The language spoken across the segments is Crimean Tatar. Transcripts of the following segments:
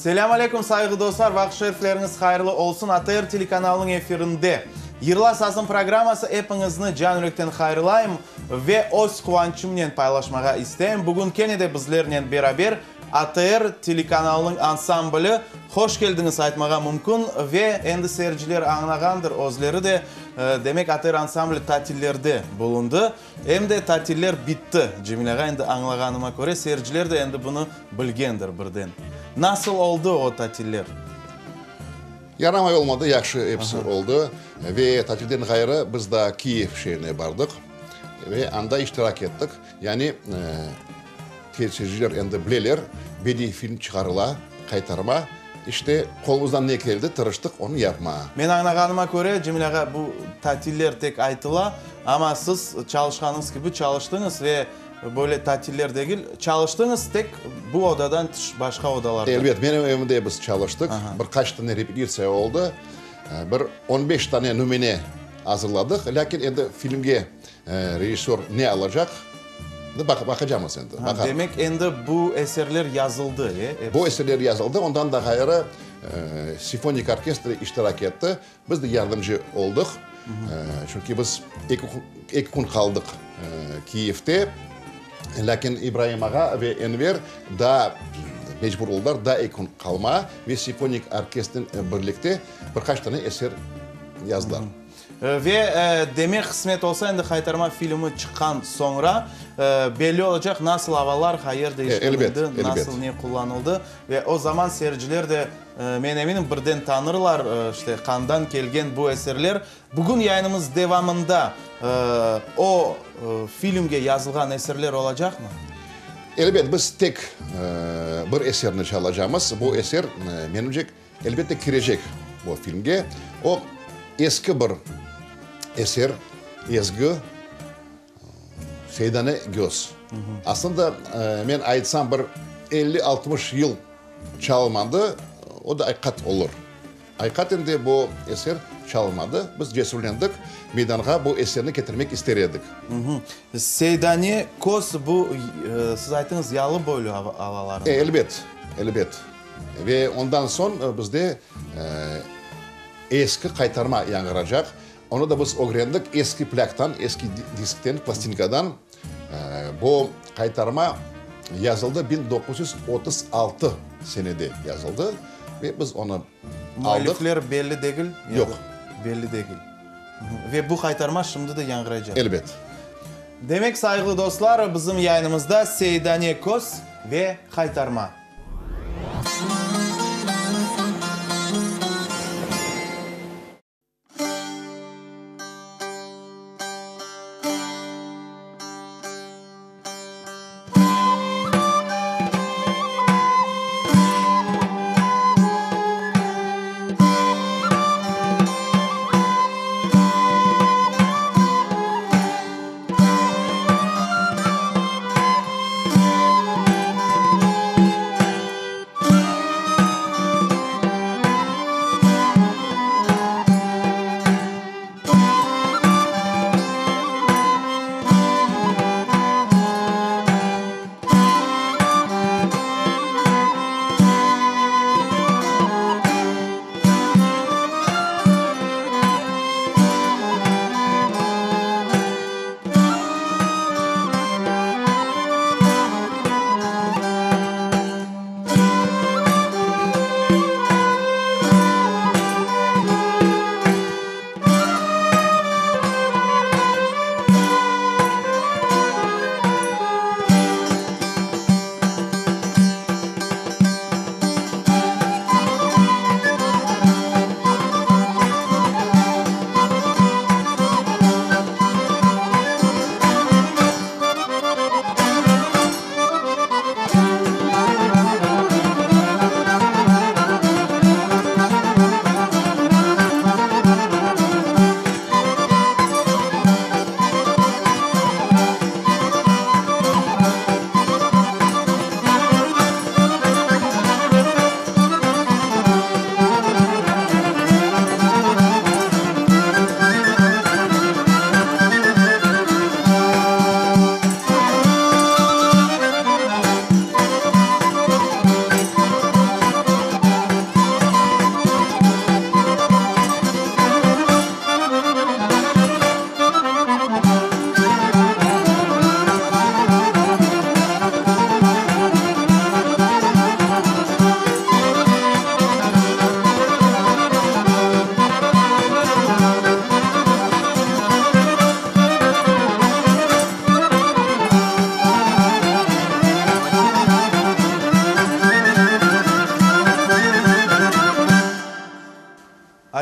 Selâm aleyküm, sayğılı dostlar, vaqıt şerifleriñiz hayırlı olsun. ATR telekanalınıñ efirinde Yırla sazım programması epiñizni can yürekten hayırlayım ve öz quvançımnen paylaşmağa isteyim. Bugün kene de bizlernen beraber ATR telekanalınıñ ansambli hoş keldiñiz aytmağa mümkün ve endi seyirciler añlağandır özleri de, demek ATR ansambli tatillerde bulundı. Em de tatiller bitti, Cemil ağa, endi añlağanıma köre, seyirciler de endi bunı bilgendir birden. Nasıl oldı o tatiller? Yaramay olmadı, yahşı episi oldı. Ve tatilden ğayrı biz daa Kiyev şeerine bardıq ve anda iştirak ettik. Yani seyirciler endi bileler, bediiy film çıqarıla, qaytarma. İşte, qolumızdan ne keldi, tırıştıq onı yapmağa. Men añlağanıma köre, Cemil ağa, bu tatiller tek aytıla, amma siz çalışqanıñız kibi çalıştıñız ve böyle tatiller degil, çalıştıñız tek bu odadan tış başqa odalarda. Elbet, menim evimde biz çalıştıq, bir qaç tane repetitsiya oldı, bir on beş tane nümüne azırladıq, lâkin endi filmge Rejissör ne alacaq, baqacamız endi. Ha, demek endi bu eserler yazıldı, e, episi? Bu eserler yazıldı, ondan da ğayrı simfonik orkestr iştirak etti, biz de yardımcı oldıq, çünki biz eki kün qaldıq Kiyevde, lâkin İbraim ağa ve Enver daa mecbur oldılar daa eki kün qalmağa ve simfonik orkestrnen birlikte bir qaç tane eser yazdılar. Ve demek qısmet olsa, endi Haytarma filmi çıqqan soñra belli olacaq, nasıl avalar, qayerde işlenildi, nasıl ne qullanıldı. Ve o zaman seyirciler de, men eminim, birden tanırlar, işte, qandan kelgen bu eserler. Bugün yayınımız devamında o filmge yazılğan eserler olacaqmı? Elbet, biz tek bir eserni çalacamız. Bu eser, menimce, Elbette kirecek bu filmge. O, eski bir eser, ezgi, Seydane göz. Aslında, men aytsam, bir elli-altmış yıl çalınmadı, o da aqiqat olur. Aqiqaten de bu eser çalınmadı. Biz cesürlendik, meydanğa bu eserni ketirmek ister edik. Seydane köz bu, siz ayttıñız, yalıboylu avalarında. Elbet, elbet. Ve ondan soñ bizde eski qaytarma yañğıracaq. Onı da biz ögrendik eski plâktan, eski diskten, plastinkadan. Bu qaytarma yazıldı 1936 senede yazıldı ve biz onı aldıq. Müellifler belli degil? Yoq. Belli degil. Ve bu qaytarma şimdi de yañğıraycaq? Elbet. Demek, sayğılı dostlar, bizim yayınımızda Seydane köz ve qaytarma.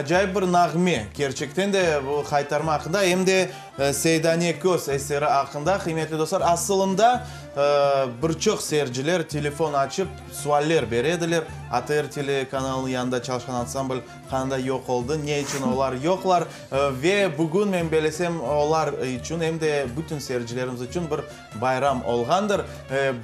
Acayip bir nağme, kerçekten de bu Haytarma aqqında, em de Seydane köz eseri aqqında, qıymetli dostlar. Asılında, bir çoq seyirciler telefon açıp, sualler bere ediler, ATR telekanalınıñ yanında çalışqan ansambl qanda yoq oldı, ne içün olar yoqlar? Ve bugün, men belesem, olar içün, em de bütün seyircilerimiz içün bir bayram olğandır.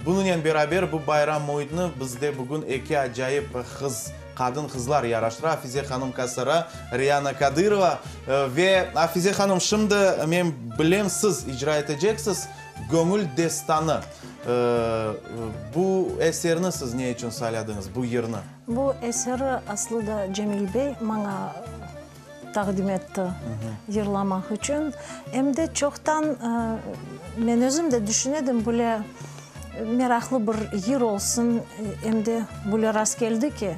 Bunıñnen beraber bu bayram müitini bizde bugün eki acayip qız, Qadın-qızlar yaraştıra, Afize hanım Kasara, Riyana Kadırova. Ve, Afize hanım, şimdi, men bilem, siz icra eteceksiz Göñül destanı. Bu eserni siz ne içün sayladıñız, bu yırnı? Bu eseri aslı da Cemil bey maña taqdim etti yırlamaq içün. Em de çoqtan men özüm de düşünedim, böyle meraqlı bir yır olsun, em de böyle rastkeldi ki,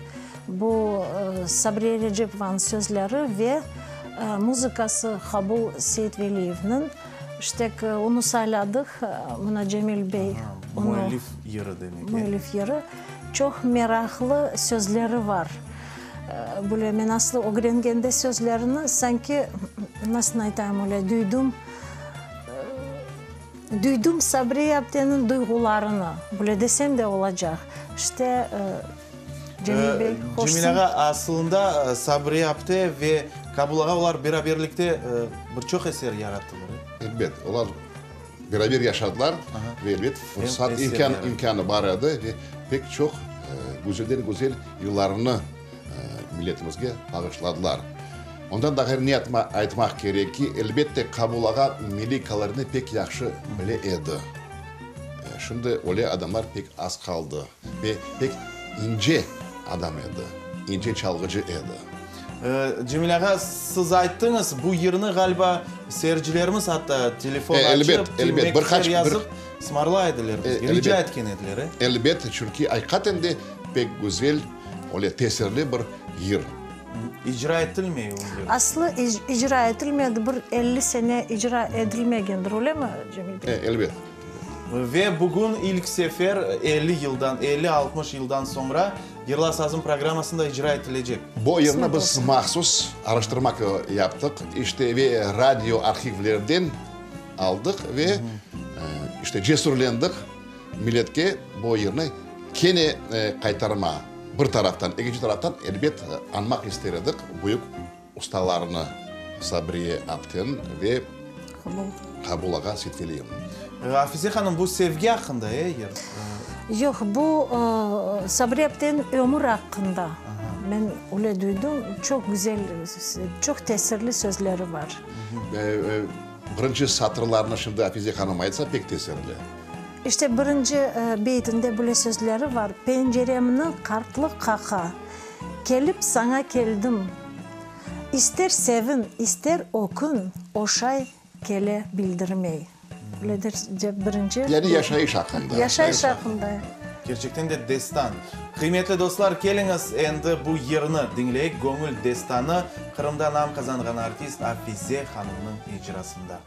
bu Sabriye Erecepovanıñ sözleri ve muzıkası Qabul Seytveliyevniñ. İşte, onı sayladıq, mına Cemil bey onı. Müellif yırı demek. Müellif yırı. Çoq meraqlı sözleri bar. Böyle men aslı ögrengende sözlerini sanki, nasıl aytayım, öyle duydum, duydum Sabriye apteniñ duyğularını, böyle desem de olacaq. İşte, Cemil bey qoşsun. Cemil ağa, asılında Sabriye apte ve Kabul ağa olar beraberlikte bir çoq eser yarattılar. Elbet, olar beraber yaşadılar ve elbet fırsat, imkân, imkânı bar edi ve pek çoq güzelden-güzel yıllarını milletimizge bağışladılar. Ondan da ğayrı ne aytmaq kerek ki, elbette, Qabul ağa milliy koloritni pek yahşı bile edi. Şimdi öyle adamlar pek az qaldı ve pek ince adam edi, ince çalğıcı edi. Cemil ağa, siz ayttıñız, bu yırnı, ğaliba, seyircilerimiz atta telefon açıp, mektüpler yazıp, sımarlay ediler bizge, rica etken ediler, e? Elbet, çünki aqiqaten de pek güzel, öyle tesirli bir yır. İcra etilmey o yır. Aslı icra etilmedi, bir 50 sene icra edilmegendir, öylemi, Cemil bey? Elbet. Ve bugün ilk sefer 50 yıldan, elli-altmış yıldan soñra Yırla sazım programmasında icra etilecek. Bu yırnı biz mahsus araştırma yaptıq, işte, ve radio arhivlerden aldıq ve, işte, cesürlendik milletke bu yırnı kene qaytarma, bir taraftan, ekinci taraftan, elbet, añmaq ister edik büyük ustalarnı, Sabriye apten ve Qabul ağa Seytveliyevni. Afize hanım, bu sevgi aqqında, e, yır? Yoq, bu Sabriye apten ömür aqqında. Men öyle duydım, çoq güzel, çoq tesirli sözleri bar. Birinci satırlarını şimdi Afize hanım aytsa, pek tesirli. İşte, birinci beytinde böyle sözleri bar, Penceremni qartlıq qaqa, Kelip saña keldim. İster sevin, ister ökün, oşay kele bildirmey. Öyledir, dep birinci. Yani yaşayış aqqında. Yaşayış aqqında. Kerçekten de destan. Qıymetli dostlar, keliñiz endi bu yırnı diñleyik, Göñül destanı, Qırımda nam qazanğan artist Afize hanımnıñ icrasında.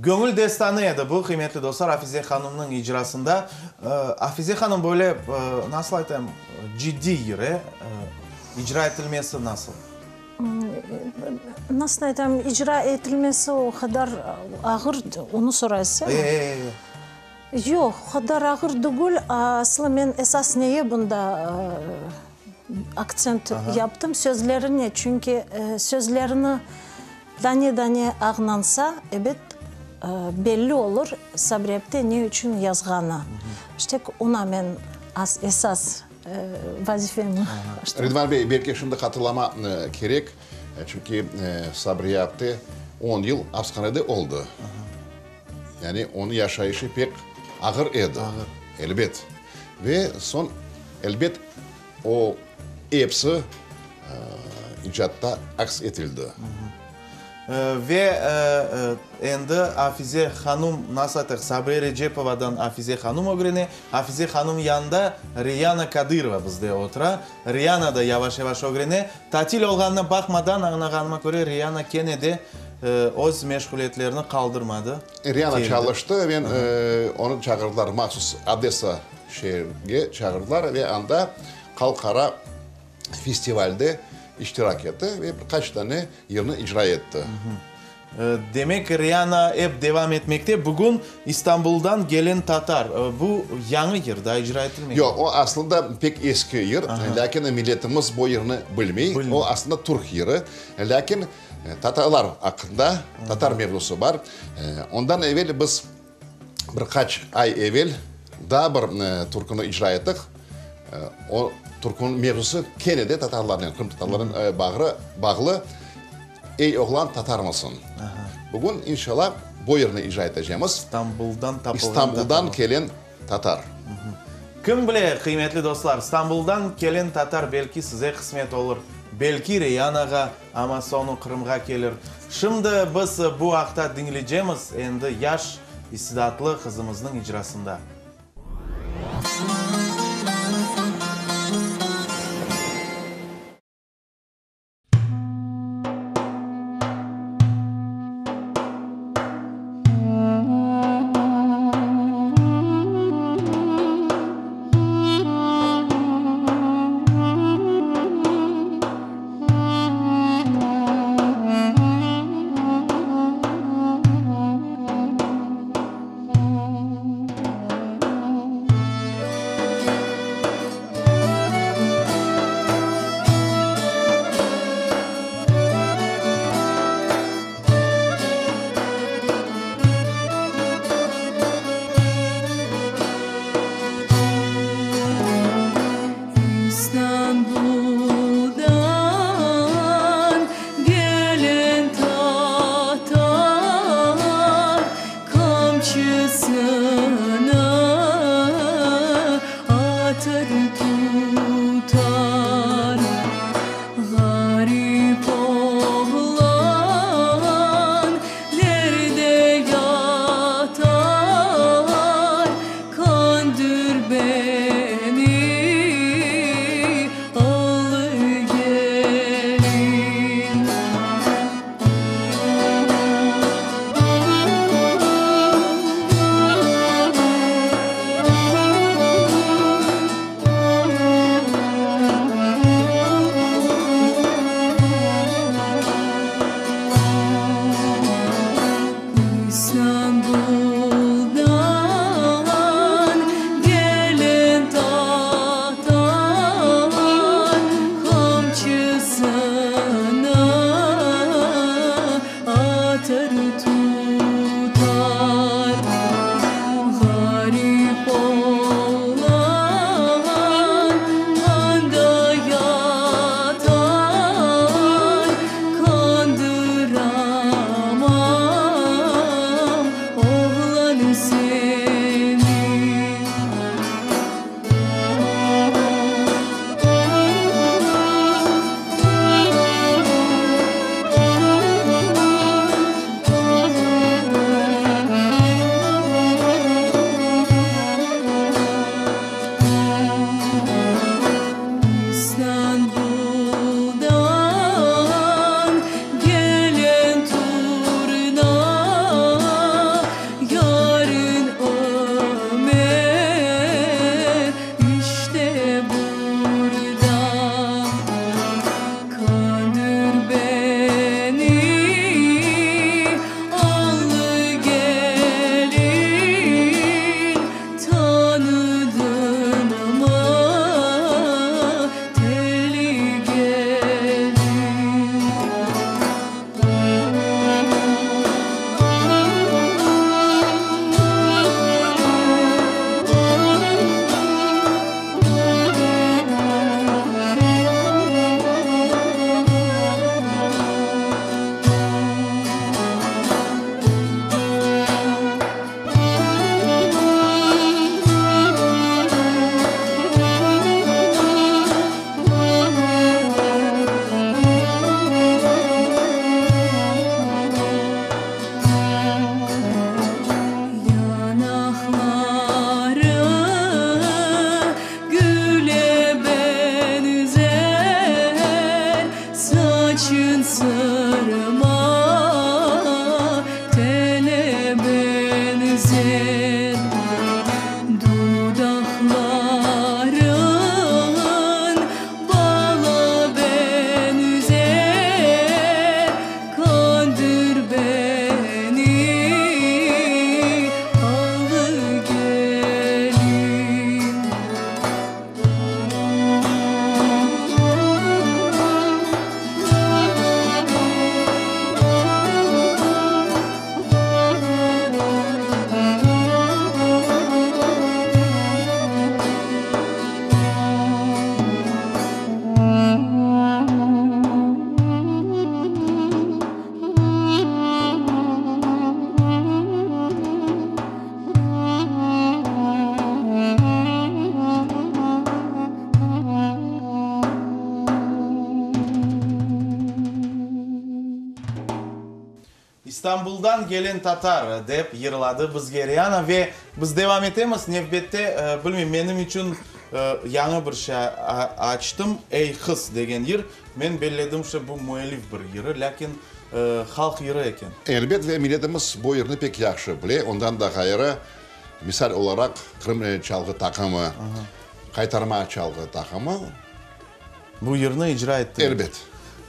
Göñül destanı edi bu, qıymetli dostlar, Afize hanımnıñ icrasında. Afize hanım, böyle, nasıl aytayım, ciddiy yır, e? İcra etilmesi nasıl? Nasıl aytam, icra etilmesi o qadar ağır, onı soraysız, e? E-e-e. Yoq, o qadar ağır degil. Aslı men esas neye bunda aktsent yaptım, sözlerine, çünki sözlerini dane-dane añlansa, ebet, belli olur Sabri apte ne içün yazğanı. İşte, oña men esas vazifemi. Ridvan bey, belki şimdi hatırlama kerek, çünki Sabriye apte on yıl apishanede oldı. Yani onıñ yaşayışı pek ağır edi. Elbet. Ve soñ, elbet, o episi icatta aks etildi. Ve endi Afize hanum, nasıl aytayıq, Sabriye Recepovadan Afize hanum ögrene. Afize hanum yanında Reyana Kadırova bizde otura. Reyana da yavaş-yavaş ögrene. Tatil olğanına baqmadan, añlağanıma köre, Reyana kene de öz meşğuliyetlerini qaldırmadı. Reyana çalıştı, men onı çağırdılar, mahsus Odessa şeerge çağırdılar ve anda halqara festivalde iştirak etti ve bir qaç dane yırnı icra etti. Demek, Reyana ep devam etmekte. Bugün İstanbuldan gelen tatar, bu yañı yır, daa icra etilmegen. Yoq, o aslında pek eski yır, lâkin milletimiz bu yırnı bilmey. O aslında türk yırı, lâkin tatarlar aqqında, tatar mevzusı bar. Ondan evel biz bir qaç ay evel daa bir türküni icra ettik. O türküniñ mevzusı kene de tatarlarnen, qırımtatarlarnen bağlı. Ey oğlan, tatarmısın? Bugün, inşallah, bu yırnı icra etecemiz. İstanbuldan tapılğan tatar. İstanbuldan kelen tatar. Kim bile, qıymetli dostlar, İstanbuldan kelen tatar belki size qısmet olur, belki Reyanağa, amma soñu Qırımğa kelir. Şimdi biz bu aqta diñleycemiz endi yaş, istidatlı qızımıznıñ icrasında. İstanbuldan gelen tatar Kamçısına atar tutar. Ğarip oğlan nerde yatar? Kandır beni, alı gelin. İstanbuldan gelen tatar Kamçısına atar tutar. Ğarip oğlan anda yatar, Kandıramam oğlan seni. İstanbuldan gelen tatar, dep yırladı bizge Riana ve biz devam etemiz. Nevbette, bilmeyim, menim içün yañı bir şey açtım, Ey qız degen yır. Men belledim, şu bu müellif bir yırı, lâkin halq yırı eken. Elbet, ve milletimiz bu yırnı pek yahşı bile. Ondan da ğayrı, misal olaraq, Qırım çalğı taqımı, Qaytarma çalğı taqımı. Bu yırnı icra ettiler. Elbet.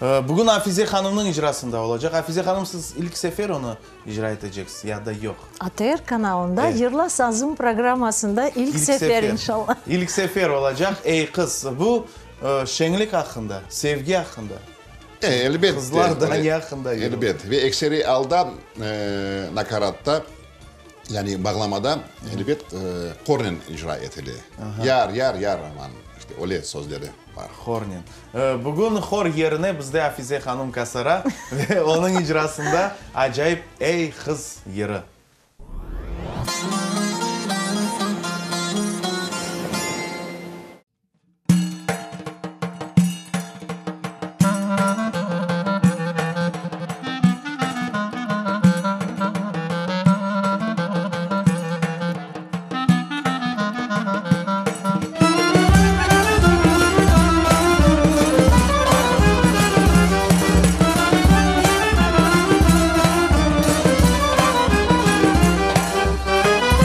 Bugün Afize hanımnıñ icrasında olacaq. Afize hanım, siz ilk sefer onı icra eteceksiz ya da yoq? ATR kanalında Yırla sazım programmasında ilk sefer, inşallah. İlk sefer olacaq. Ey qız, bu şeñlik aqqında, sevgi aqqında. Elbet. Qızlar dane aqqında yır. Elbet. Ve ekseriy alda nakaratta, yani bağlamada, elbet, hornen icra etile. Yar, yar, yar aman, işte öyle sözleri bar. Hornen. Bugün hor yerine bizde Afize hanım Kasara ve onıñ icrasında acayip Ey qız yırı.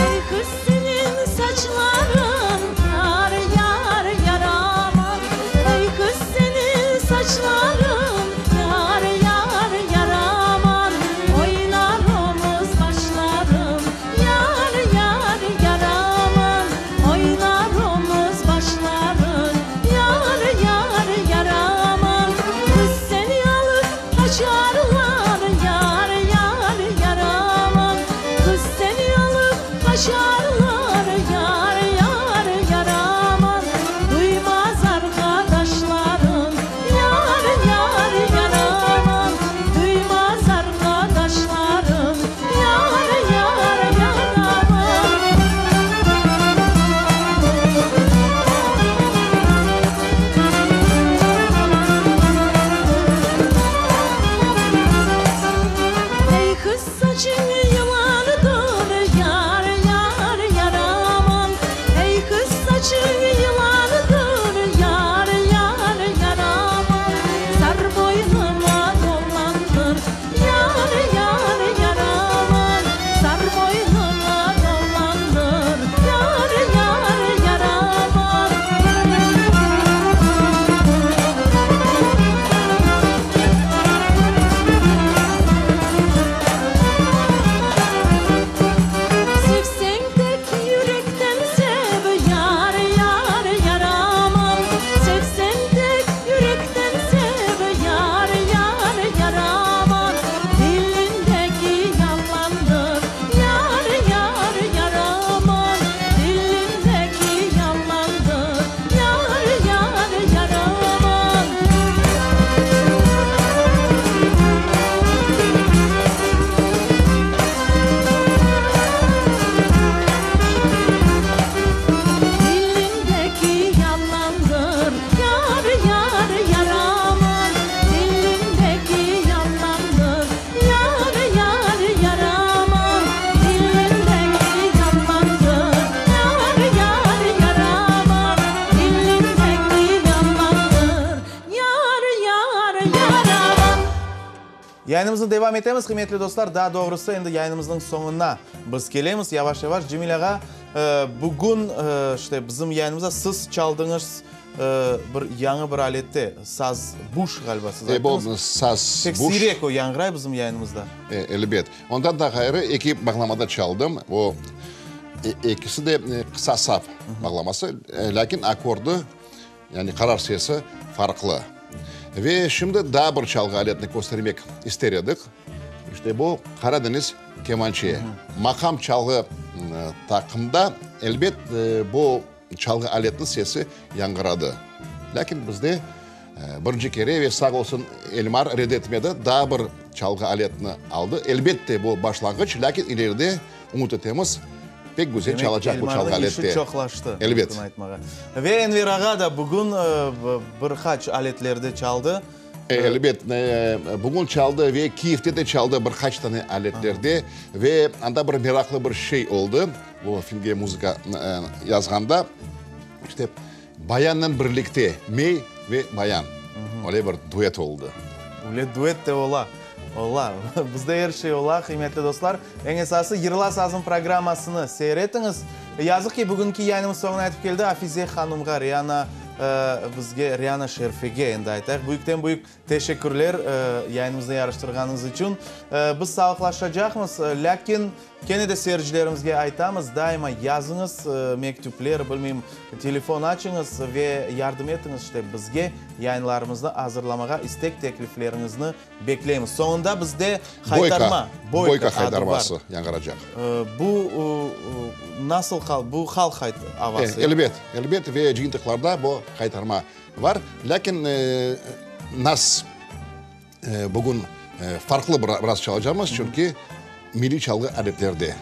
Ey qız, seniñ saçlarıñ yar, yar, yaraman. Ey qız, seniñ saçlarıñ yar, yar, yaraman. Oynar omuz başlarıñ yar, yar, yaraman. Oynar omuz başlarıñ yar, yar, yaraman. Qız, seni alıp qaçarlar yar, yar, yaraman. Qız, seni alıp qaçarlar yar, yar, yaraman. Duymaz arqadaşlarıñ yar, yar, yaraman. Duymaz arqadaşlarıñ yar, yar, yaraman. Ey qız, saçıñ yılandır, yar, yar, yaraman. Ey qız, saçıñ yılandır, yar, yar, yaraman. Sar boynuma dolandır, yar, yar, yaraman. Sar boynuma dolandır, yar, yar, yaraman. Sevseñ tek yürekten sev, yar, yar, yaraman. Sevseñ tek yürekten sev, yar, yar, yaraman. Tilindeki yalandır, yar, yar, yaraman. Tilindeki yalandır, yar, yar, yaraman. Tilindeki yalandır, yar, yar, yaraman. Tilindeki yalandır, yar, yar, yaraman. Tilindeki yalandır, yar, yar, yaraman. Tilindeki yalandır, yar, yar, yaraman. Yayınımıznı devam etemiz, qıymetli dostlar, daa doğrusı endi yayınımıznıñ soñuna biz kelemiz yavaş-yavaş. Cemil ağa, bugün, işte, bizim yayınımızda siz çaldıñız bir yañı bir alette, saz buş ğaliba siz ayttıñız. E, bu saz Pek buş. siyrek o yañğıray bizim yayınımızda. E, elbet. Ondan da ğayrı eki bağlamada çaldım. O, ekisi de qısa sap bağlaması, lâkin akkordı, Yani qarar sesi farqlı. Ve şimdi daa bir çalğı aletini köstermek ister edik. İşte bu Qaradeñiz kemançe. Maqam çalğı taqımda, elbet, bu çalğı aletiniñ sesi yañğıradı. Lâkin bizde birinci kere ve sağ olsun Elmar red etmedi, daa bir çalğı aletini aldı. Elbette, bu başlanğıç, lâkin ileride Ümüt etemiz, pek güzel çalacaq bu çalğı Demek, Elmarnıñ alette. işi çoqlaştı, Elbet. mümkün aytmağa. Ve Enver ağa da bugün bir qaç aletlerde çaldı. Elbet, bugün çaldı ve Kiyevde de çaldı bir qaç tane aletlerde. Ve anda bir meraqlı bir şey oldı, bu filmge muzıka yazğanda, işte, bayannen birlikte, mey ve bayan, öyle bir duet oldı. Öyle duet de ola, ola. Bizde er şey ola, qıymetli dostlar. Eñ esası, Yırla sazım programmasını seyir etiñiz. Yazıq ki, bugünki yayınımız soñuna yetip keldi. Afize hanımğa, Riana bizge, Riana Şerfege endi aytayıq, büyükten-büyük Teşekkürler, yayınımıznı yarıştırğanıñız içün. Biz sağlıqlaşacaqmız, lâkin kene de seyircilerimizge aytamız, daima yazıñız mektüpler, bilmeyim, telefon açıñız ve yardım etiñiz, işte, bizge yayınlarımıznı azırlamağa istek teklifleriñizni bekleymiz. Soñunda bizde Haytarma, Boyka, Boyka haytarması yañğıracaq. Bu nasıl bu halq avası? Elbet, elbet, ve cıyıntıqlarda bu haytarma Bar, lâkin nas bugün farqlı biraz çalacamız, çünki milliy çalğı aletlerde.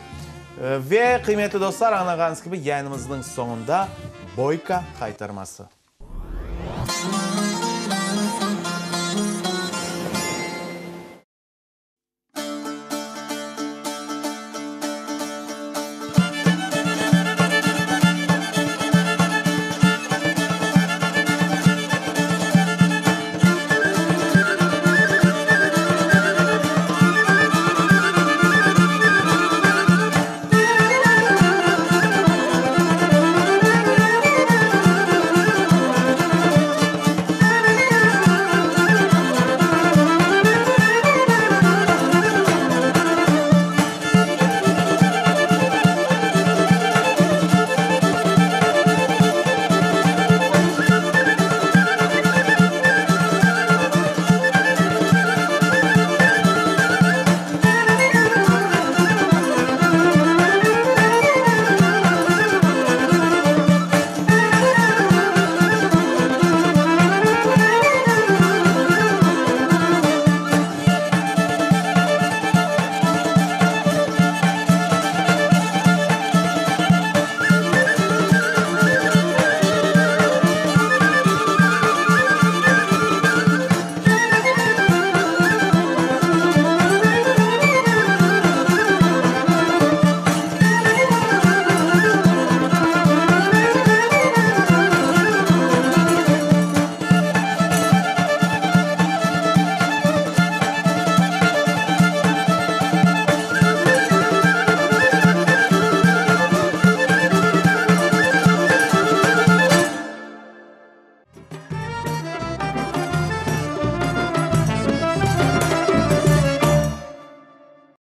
Ve, qıymetli dostlar, añlağanıñız kibi, yayınımıznıñ soñunda Boyka haytarması.